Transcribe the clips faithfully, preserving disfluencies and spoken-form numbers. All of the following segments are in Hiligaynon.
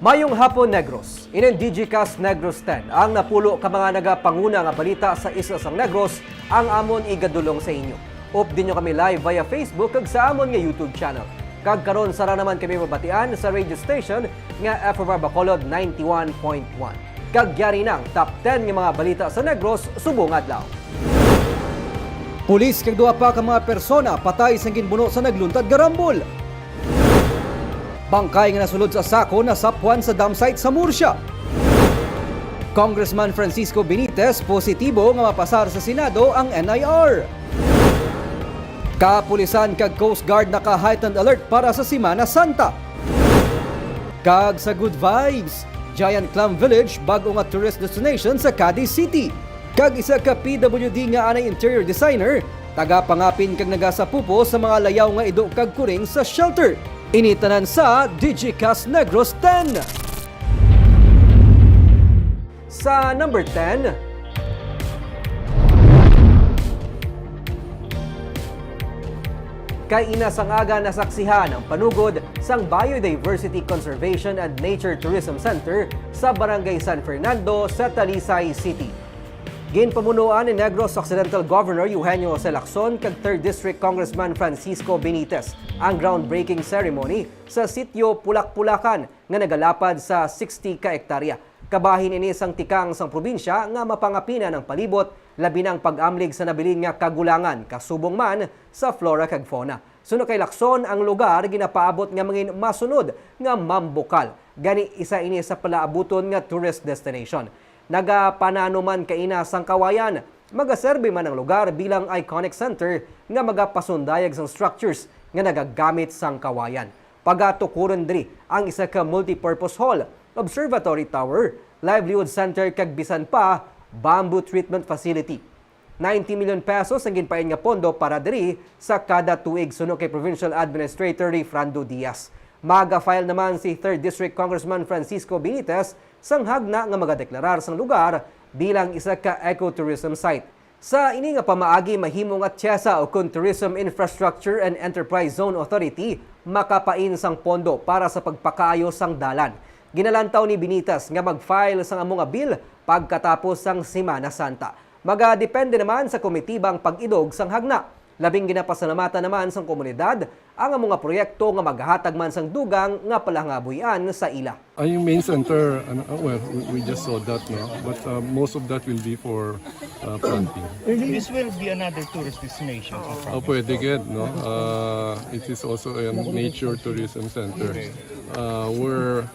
Mayong hapon, Negros. Inin Digicast Negros ten, ang napulo ka mga nagapanguna nga balita sa isla sang Negros ang amon igadulong sa inyo. Updi nyo kami live via Facebook kag sa amon nga YouTube channel. Kag karon, sara naman kami mabatian sa radio station nga F O R Bacolod ninety-one point one. Kag yari na ang top ten nga mga balita sa Negros subong adlaw. Pulis kag duha pa ka mga persona patay sang ginbuno sa nagluntad nga rambol. Bangkay nga nasulod sa sako nasapwan sa dump site sa Murcia. Congressman Francisco Benitez positibo nga mapasar sa Senado ang N I R. Kapulisan kag Coast Guard naka-heightened alert para sa Semana Santa. Kag sa good vibes, Giant Clam Village, bag-o nga tourist destination sa Cadiz City. Kag isa ka P W D nga anay interior designer, tagapangapin kag nagasapupo sa mga layaw nga ido kag kuring sa shelter. Ini tanan sa Digicast Negros ten. Sa number ten, kaina sang aga nasaksihan ang panugod sang Biodiversity Conservation and Nature Tourism Center sa Barangay San Fernando sa Talisay City. Ginpamunuan ni Negros Occidental Governor Eugenio Jose Lacson kag Third District Congressman Francisco Benitez ang groundbreaking ceremony sa sitio Pulak-Pulakan nga nagalapad sa sixty ka ektarya. Kabahin ini sang tikang sang probinsya nga mapangapinan ang palibot, labi na ang pag-amlig sa nabilin nga kagulangan, kasubong man sa flora kag fauna. Suno kay Lacson, ang lugar ginapaabot nga mangin masunod nga mambukal. Gani, isa ini sa palaabuton nga tourist destination. Nagapanano man kaina sang kawayan, magaserbi man ang lugar bilang iconic center nga magapasundayag sang structures nga nagagamit sang kawayan. Pagatukuron diri ang isa ka multipurpose hall, observatory tower, livelihood center, kag bisan pa, bamboo treatment facility. Ninety million pesos ang ginpain nga pondo para diri sa kada tuig, suno kay Provincial Administrator Rayfrando Diaz. Maga-file naman si Third District Congressman Francisco Benitez sang hagna nga magadeklarar sang lugar bilang isa ka ecotourism site. Sa ini nga pamaagi, mahimo nga TIEZA ukon Tourism Infrastructure and Enterprise Zone Authority makapain sang pondo para sa pagpakaayo sang dalan. Ginalantaw ni Benitez nga mag-file sang amo nga bill pagkatapos sang Semana Santa. Magadepende naman sa komitiba ang pag-idog sang hagna. Labing ginapasalamatan naman sang komunidad ang amo nga proyekto nga maghatag man sang dugang nga palangabuhian sa ila. Ay, yung main center, ano, ah, well, we, we just saw that, no? But, uh, most of that will be for, uh, planting. This will be another tourist destination. Oh, pwede gid, no? Uh, it is also a nature tourism center. Uh, we're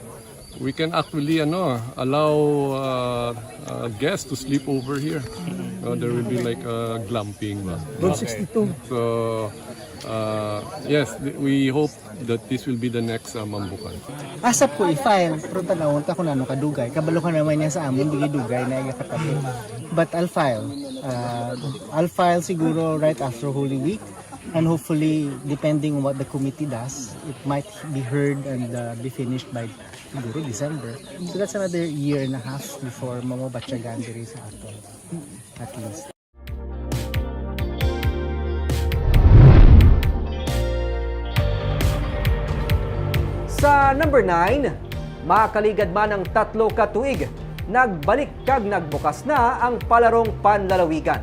We can actually, ano, allow, uh, uh, guests to sleep over here. Uh, there will be, like, uh, glamping ba? Road sixty-two. So, uh, yes, th-, we hope that this will be the next, uh, Mambukan. Asap ko i-file, pero tanawon ta kung ano kadugay. Kabalo ka naman niya sa amon, dili dugay na iya katapo. But I'll file. Uh, I'll file siguro right after Holy Week. And hopefully, depending on what the committee does, it might be heard and, uh, be finished by siguro December. So that's another year and a half before mamabatyagan diri sa aton, at least. Sa number nine, makaligad man ang tatlo ka tuig, nagbalik kag nagbukas na ang Palarong Panlalawigan.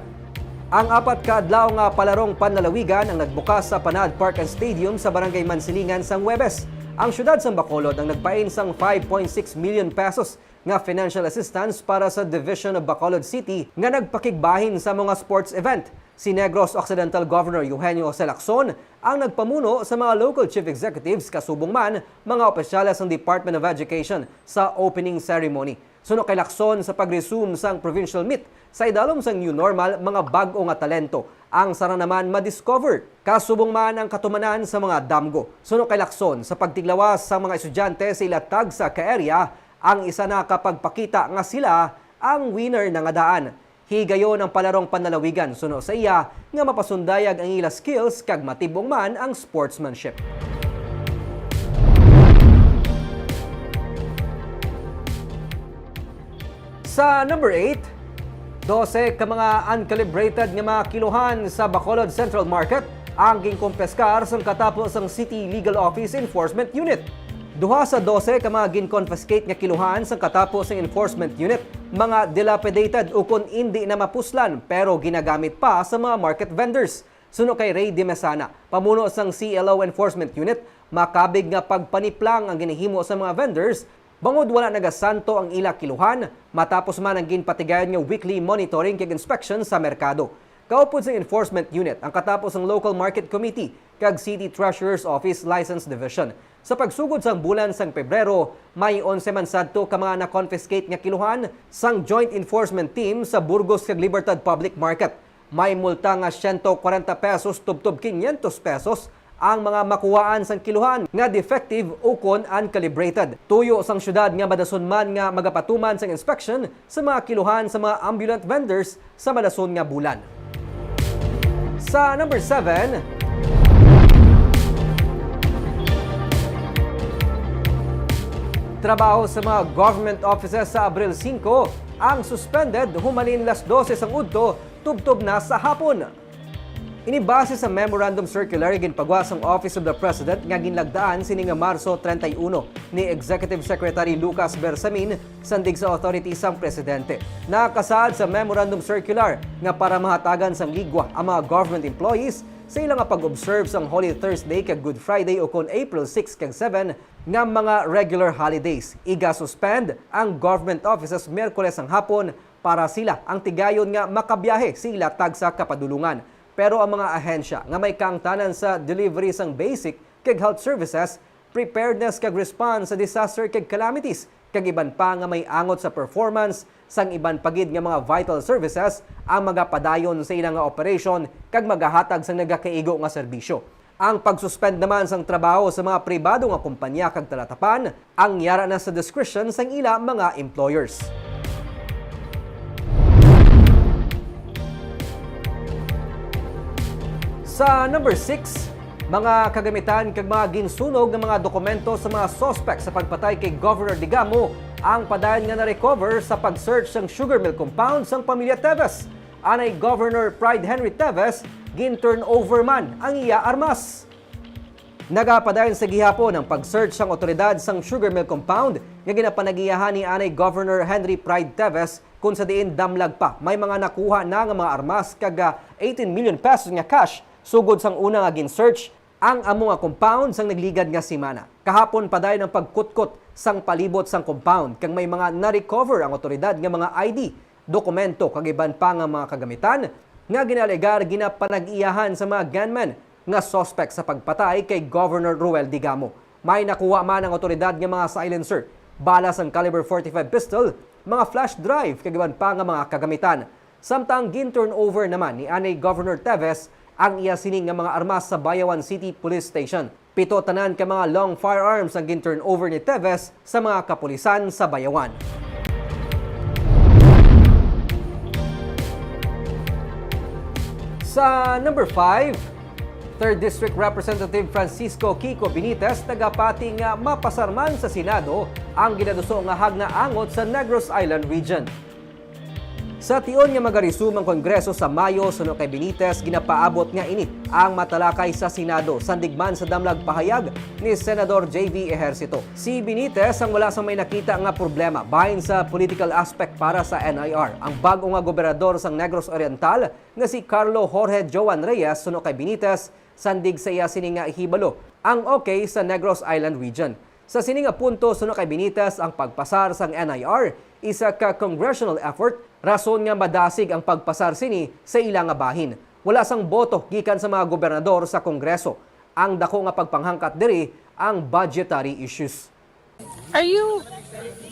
Ang apat ka adlaw nga Palarong Panlalawigan ang nagbukas sa Panaad Park and Stadium sa Barangay Mansilingan sang Huwebes. Ang siyudad sang Bacolod ang nagpain sang five point six million pesos nga financial assistance para sa Division of Bacolod City nga nagpakigbahin sa mga sports event. Si Negros Occidental Governor Eugenio Jose Lacson ang nagpamuno sa mga local chief executives, kasubong man mga opisyales sang Department of Education sa opening ceremony. Suno kay Lacson, sa pag-resume sang provincial meet sa idalom sang new normal, mga bag-o nga talento ang sara naman ma-discover. Kasubong man ang katumanan sa mga damgo. Suno kay Lacson, sa pagtiglawas sang mga estudyante sa ila tagsa ka area, ang isa nakapagpakita nga sila ang winner na nga daan. Higayon ang Palarong Panlalawigan suno sa iya nga mapasundayag ang ila skills kag matib-ong man ang sportsmanship. Sa number eight, dose ka mga uncalibrated nga mga kilohan sa Bacolod Central Market ang ginkumpeskar sang katapo sang City Legal Office Enforcement Unit. Duha sa dose ka mga gin-confiscate nga kiluhan sang katapo sang enforcement unit, mga dilapidated ukon indi na mapuslan pero ginagamit pa sa mga market vendors. Suno kay Ray Dimesana, pamuno sang C L O Enforcement Unit, makabig nga pagpaniplang ang ginahimo sa mga vendors bangod wala nagasanto ang ila kiluhan matapos man ang ginpatigayon nga weekly monitoring kag inspection sa merkado. Kaupod sang Enforcement Unit ang katapo sang Local Market Committee kag City Treasurer's Office License Division. Sa pagsugod sang bulan sang Pebrero, may onse man sadto ka mga na-confiscate nga kiluhan sang Joint Enforcement Team sa Burgos kag Libertad Public Market. May multa nga siyento kwarenta pesos tubtob quinientos pesos ang mga makuhaan sang kiluhan nga defective ukon uncalibrated. Tuyo sang siyudad nga madason man nga magapatuman sang inspection sa mga kiluhan sa mga ambulant vendors sa madason nga bulan. Sa number seven, trabaho sa mga government offices sa Abril singko ang suspended humalin las dose sang udto tubtob na sa hapon. Ini base sa memorandum circular nga ginpagwa sang Office of the President nga ginlagdaan sini nga Marso treinta y uno ni Executive Secretary Lucas Bersamin sandig sa authority sang Presidente. Nakasaad sa memorandum circular nga para mahatagan sang ligwa ang mga government employees sa ila nga pag-observe sang Holy Thursday kag Good Friday ukon April six kag seven nga mga regular holidays. Iga-suspend ang government offices Miyerkules sang hapon para sila ang tigayon nga makabiyahe sa ila tagsa ka padulungan. Pero ang mga ahensya nga may kaangtanan sa delivery sang basic kag health services, preparedness kag response sa disaster kag calamities, kag iban pa nga may angot sa performance sang iban pa gid nga mga vital services ang magapadayon sa ila nga operasyon kag magahatag sang nagakaigo nga serbisyo. Ang pagsuspend naman sang trabaho sa mga pribado nga kompanya kag talatapan ang yara na sa discretion sang ila mga employers. Sa number six, mga kagamitan kag mga ginsunog nga mga dokumento sa mga suspect sa pagpatay kay Governor Digamo ang padayon nga na-recover sa pag-search sang sugar mill compound sang pamilya Teves. Anay Governor Pride Henry Teves, gin-turnover man ang iya armas. Nagapadayon sa gihapon ang pag-search sang awtoridad sang sugar mill compound nga ginapanag-iyahan ni anay Governor Henry Pride Teves, kung sa diin damlag pa may mga nakuha na nga mga armas kag, ah, eighteen million pesos nga cash sugod sang una nga gin-search ang amo nga compound sang nagligad nga semana. Kahapon padayon ang pagkutkot sang palibot sang compound kag may mga na-recover ang awtoridad nga mga I D, dokumento kag iban pa nga mga kagamitan nga ginaalegar ginapanag-iyahan sa mga gunmen nga suspect sa pagpatay kay Governor Roel Digamo. May nakuha man ang awtoridad nga mga silencer, bala sang caliber forty-five pistol, mga flash drive kag iban pa nga mga kagamitan. Samtang gin-turnover naman ni anay Governor Teves ang iya sini nga mga armas sa Bayawan City Police Station. Pito tanan ka mga long firearms ang gin-turnover ni Teves sa mga kapulisan sa Bayawan. Sa number five, Third District Representative Francisco Kiko Benitez nagapati nga mapasar man sa Senado ang ginaduso nga hagna angot sa Negros Island Region. Sa tion nga magaresume ang Kongreso sa Mayo, suno kay Benitez, ginapaabot nga ini ang matalakay sa Senado, sandig man sa damlag pahayag ni Senador J V Ejercito. Si Benitez ang wala sang may nakita nga problema bahin sa political aspect para sa N I R. Ang bag-o nga gobernador sang Negros Oriental nga si Carlo Jorge Joan Reyes, suno kay Benitez, sandig sa iya sini nga hibalo ang okay sa Negros Island Region. Sa sini nga punto, suno kay Benitez, ang pagpasar sang N I R isa ka congressional effort, rason nga madasig ang pagpasar sini sa ila nga bahin. Wala sang boto gikan sa mga gobernador sa Kongreso. Ang dako nga pagpanghangkat diri ang budgetary issues. Are you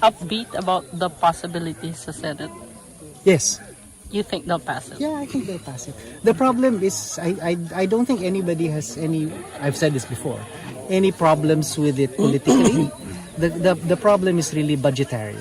upbeat about the possibilities sa Senate? Yes. You think they'll pass it? Yeah, I think they'll pass it. The problem is, I, I, I don't think anybody has any, I've said this before, any problems with it politically. The, the, the problem is really budgetary,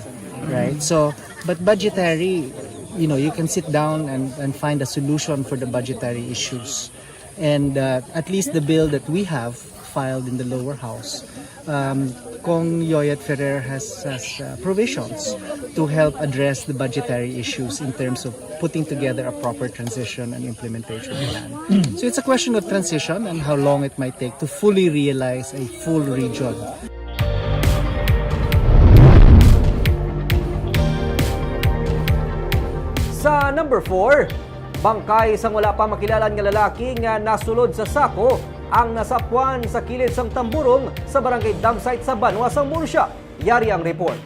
right? So, but budgetary, you know, you can sit down and, and find a solution for the budgetary issues. And uh, at least the bill that we have filed in the lower house, um, Cong Yoyet Ferrer has, has uh, provisions to help address the budgetary issues in terms of putting together a proper transition and implementation plan. So it's a question of transition and how long it might take to fully realize a full region. Sa number four, bangkay sang wala pa makilalan nga lalaki nga nasulod sa sako ang nasapwan sa kilid sang tamburong sa barangay Dam Site sa Banwa sang Murcia. Yari ang report.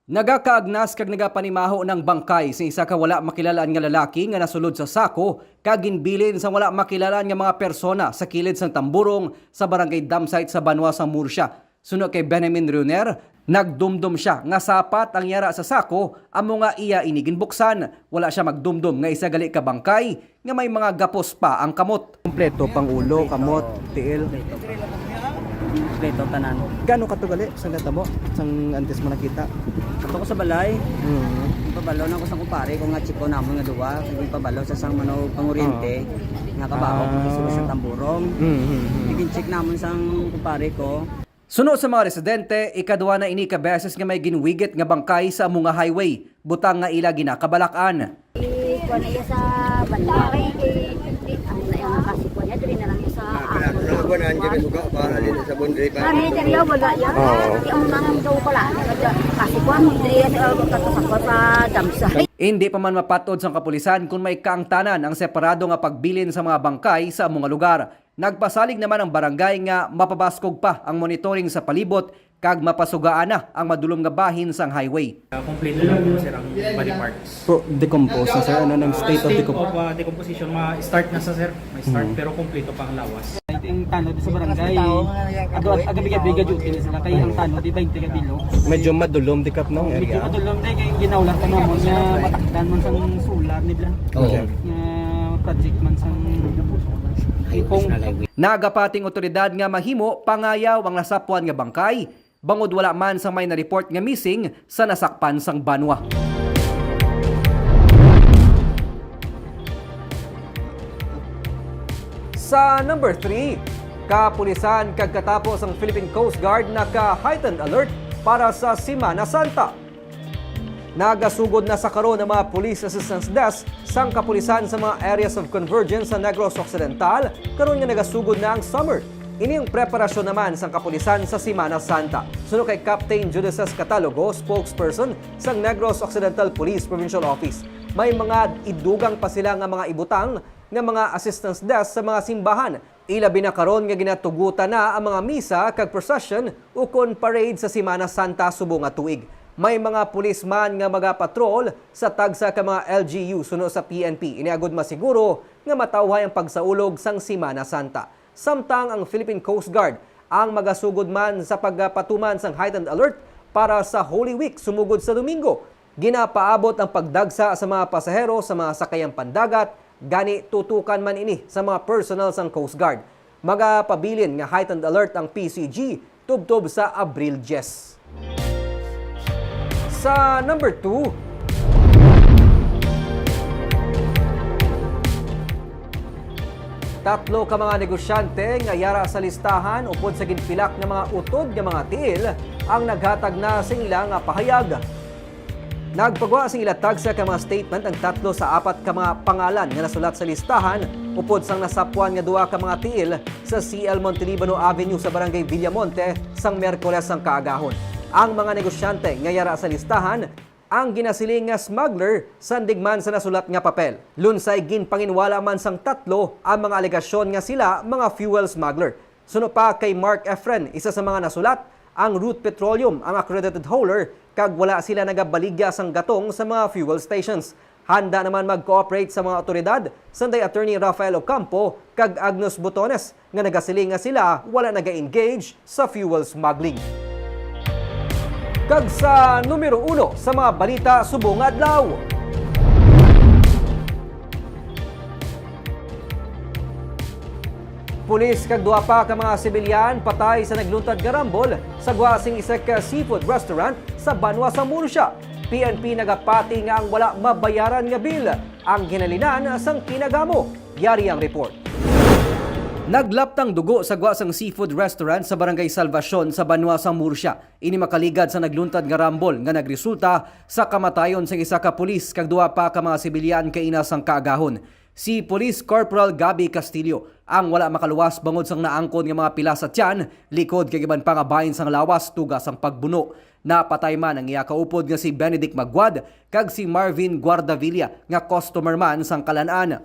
Nagakaagnas kag nagapanimaho ang bangkay sa isa ka wala makilalan nga lalaki nga nasulod sa sako kag ginbilin sa wala makilalan nga mga persona sa kilid sang tamburong sa barangay Dam Site sa Banwa sang Murcia. Suno kay Benjamin Rioner, nagdumdom sia nga sapat ang yara sa sako, amo nga iya ini ginbuksan. Wala sia magdumdom nga isa gali ka bangkay nga may mga gapos pa ang kamot. Kompleto pang ulo, kamot, tiil. Kompleto tanan. Gaano ka to gali sa natabo, sang antes mo nakita? Ato ko sa balay. Mm. Ipabalo na ko sa kumpare ko nga chiko namon nga duwa. Ipabalo sa sang mano pangoriente nga kabaho Ah. Kung sa tamburong. Mm, mm, mm. Naging check namon sang kumpare ko. Suno sa mga residente, ikaduha na ini ka beses nga may ginwigit nga bangkay sa amo nga highway, butang nga ila ginakabalak-an. Ikuan na iya sa banda kay, kay, ano na iya nga kasi kuan niya, diri na lang iya sa Ah, ako. Ano ba na ang dyan suga pa? Dito sa boundary pa? Kami diri iya, wala iya. Oo. Di ang nang daw pala, kasi kuan, diri iya sa, sa, sa, sa Dam Site. Hindi pa man mapat-od sang kapulisan kung may kaangtanan ang separado nga pagbilin sa mga bangkay sa amo nga lugar. Nagpasalig naman ang barangay nga mapabaskog pa ang monitoring sa palibot kag mapasugaan na ang madulom nga bahin sang highway. Ah, kompleto na po, sir, ang body parts. So, decompose na, sir? Ano nang state of State decomp- of, ah, decomposition, ma-start na sa, sir. May start, Mhm. pero kompleto pa ang lawas. Ang tanod sa barangay, ado, agabiga-biga duty na sila, kay ang tanod, di ba, yung taga Bilo? Medyo madulom, di kap, nang Medyo area? Madulom, di, kay ginawlan pa namon nga matakdan man sang solar, di ba? Oo. Okay. Nga project man sang Highways na highway. Nagapating otoridad nga mahimo pangayaw ang nasapwan nga bangkay, bangod wala man sang may na-report nga missing sa nasakpan sang banwa. Sa number three, kapulisan kag katapo sang Philippine Coast Guard naka-heightened alert para sa Semana Santa. Nagasugod na sa karon ang mga Police Assistance Desk sang kapulisan sa mga areas of convergence sa Negros Occidental, karon nga nagasugod na ang summer. Ini ang preparasyon naman sang kapulisan sa Semana Santa. Suno kay Captain Judices Catalogo, spokesperson sang Negros Occidental Police Provincial Office, may mga idugang pa sila nga mga ibutang nga mga assistance desk sa mga simbahan. Ilabi na karon nga ginatugutan na ang mga misa kag procession ukon parade sa Semana Santa subong nga tuig. May mga pulis man nga magapatrol sa tagsa ka mga L G U suno sa P N P, ini agud masiguro nga matawhay ang pagsaulog sang Semana Santa. Samtang ang Philippine Coast Guard ang magasugod man sa pagpatuman sang heightened alert para sa Holy Week sumugod sa Domingo. Ginapaabot ang pagdagsa sa mga pasahero sa mga sakayang pandagat, gani tutukan man ini sa mga personnel sang Coast Guard. Magapabilin nga heightened alert ang P C G tubtob sa Abril diyes. Sa number two, tatlo ka mga negosyante nga yara sa listahan upod sa ginpilak nga mga utod nga mga tiil ang naghatag na sing ila nga pahayag. Nagpagwa sing ila tagsa ka mga statement ang tatlo sa apat ka mga pangalan nga nasulat sa listahan upod sang nasapwan nga duha ka mga tiil sa C L Montelibano Avenue sa Barangay Villamonte sang Miyerkules sang kaagahon. Ang mga negosyante nga yara sa listahan ang ginasiling nga smuggler sandig man sa nasulat nga papel. Lunsay ginpanginwala man sang tatlo ang mga alegasyon nga sila mga fuel smuggler. Suno pa kay Mark Efren, isa sa mga nasulat, ang Root Petroleum ang accredited hauler kag wala sila nagabaligya sang gatong sa mga fuel stations. Handa naman mag-cooperate sa mga awtoridad, sanday Attorney Rafael Ocampo kag Agnos Botones, nga nagasiling nga sila wala naga-engage sa fuel smuggling. Kag sa numero uno sa mga balita subong nga adlaw, pulis kag duha pa ka mga sibilyan patay sa nagluntad nga rambol sa gwa sing isa ka seafood restaurant sa banwa sa Murcia. P N P nagapati nga ang wala mabayaran nga bill ang ginhalinan sang kinagamo. Yari ang report. Naglaptang dugo sa gwa sang seafood restaurant sa Barangay Salvacion sa banwa sang Murcia. Ini makaligad sa nagluntad nga rambol nga nagresulta sa kamatayon sang isa ka pulis kag duha pa ka mga sibilyan kaina sang kaagahon. Si Police Corporal Gabby Castillo ang wala makaluwas bangod sang naangkon nga mga pilas sa tiyan, likod kag iban pa nga bahin sang lawas tuga sang pagbuno. Napatay man ang iya kaupod nga si Benedict Maguad kag si Marvin Guardavilla nga customer man sang kalan-an.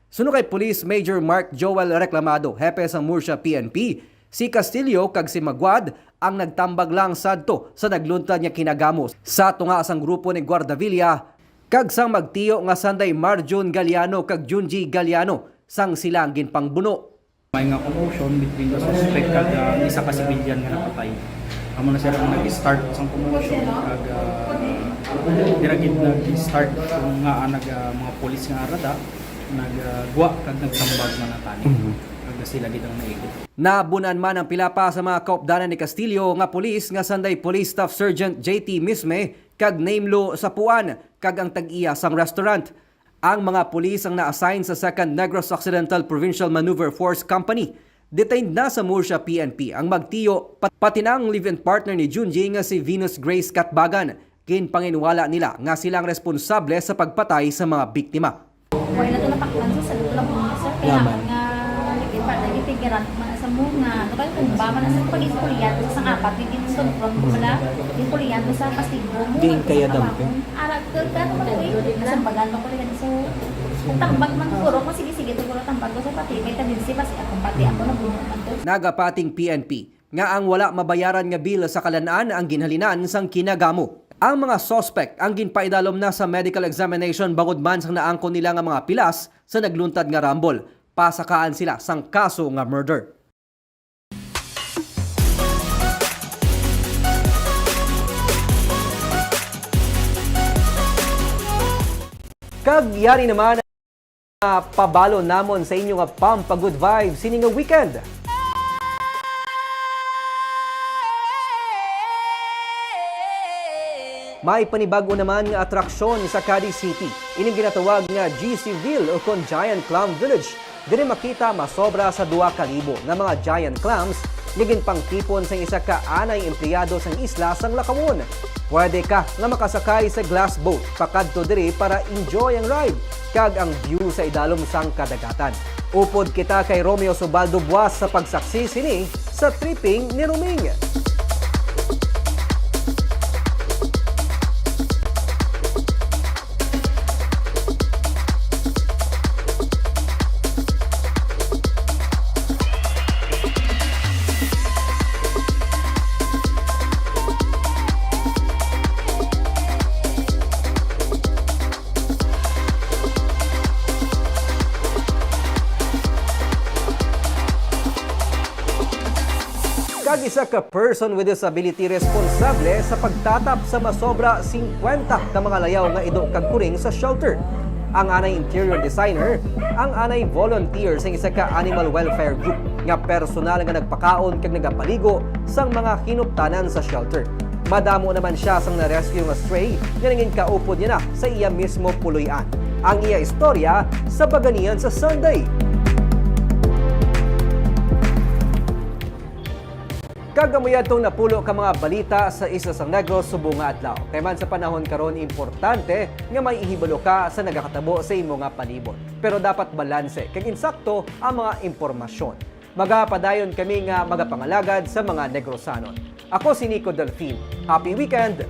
Suno kay Police Major Mark Joel Reclamado, hepe sang Murcia P N P, si Castillo kag si Maguad ang nagtambag lang sadto sa nagluntad nga kinagamo sa tunga sang grupo ni Guardavilla kag sang magtiyo nga sanday Marjun Galiano kag Junji Galiano sang sila ang ginpangbuno. May nga commotion between the suspect kag, ah, ang isa ka civilian nga napatay. Amo na sila ang nag-start sang commotion kag, ah, dira gid nag-start kung nga, ah, nag, ah, mga pulis nga arada nag, ah, gwa kag nagtambag man ang tani. Mhm. Kag sila gid ang naigo. Nabun-an man ang pila pa sa mga kaupdanan ni Castillo nga pulis nga sanday Police Staff Sergeant J T Misme kag Naimlo Sapuan kag ang tag-iya sang restaurant. Ang mga pulis ang na-assign sa Second Negros Occidental Provincial Maneuver Force Company. Detained na sa Murcia P N P ang magtiyo, pat-, pati na ang live-in partner ni Junji nga si Venus Grace Catbagan. Ginpanginwala nila nga sila ang responsable sa pagpatay sa mga biktima. Wala na to napaktan sa salud ko lang po, sir. Kaya Yaman. Nga, nag-ipa-, nag-ipigiran man sa mga, ano kayo, kung ba man sa pag-ipulian sa sang apat, yung ginsuntuan ko pala, yung pulian ko sa kastigo mo, Di sa kaya katawan. Dampi. Ara, ka, ka, ano ba, eh? Nasambagan ko pala yan. So, kung tambag man siguro, kung sige-sige, siguro tambag ko sa pati, may tendency, basi ako, pati ako, nabuno man to. Nagapating P N P nga ang wala mabayaran nga bill sa kalan-an ang ginhalinan sang kinagamo. Ang mga suspect ang ginpaidalom na sa medical examination bangod man sang naangkon nila nga mga pilas sa nagluntad nga rambol. Pasakaan sila sang kaso nga murder. Kag yari naman pabalo namon sa inyo nga pampagood vibes sini nga weekend. May panibag-o naman nga atraksyon sa Cadiz City. Ining ginatawag nga G C Ville o kon Giant Clam Village. Diri makita masobra sa dua ka libo nga mga giant clams nga ginpangtipon sang isa ka anay empleyado sang isla sang Lacawon. Pwede ka nga makasakay sa glass boat pakadto diri para enjoy ang ride kag ang view sa idalom sang kadagatan. Upod kita kay Romeo Subaldo buas sa pagsaksi sini sa tripping ni Roming. Kag isa ka person with disability responsable sa pagtatap sa masobra singkwenta ka mga layaw nga ido kag kuring sa shelter. Ang anay interior designer, ang anay volunteer sa isa ka animal welfare group nga personal nga nagpakaon kag nagapaligo sang mga hinuptanan sa shelter. Madamo naman siya sang na-rescue nga stray nga nangin kaupod niya na sa iya mismo puloy-an. Ang iya istorya sa Baganian sa Sunday. Kag amo yadtong napulo ka mga balita sa Isla sang Negros subong nga adlaw. Kay man sa panahon karon, importante nga may ihibalo ka sa nagakatabo sa imo nga palibot. Pero dapat balanse kag insakto ang mga impormasyon. Magapadayon kami nga magapangalagad sa mga Negrosanon. Ako si Nico Delfin. Happy weekend!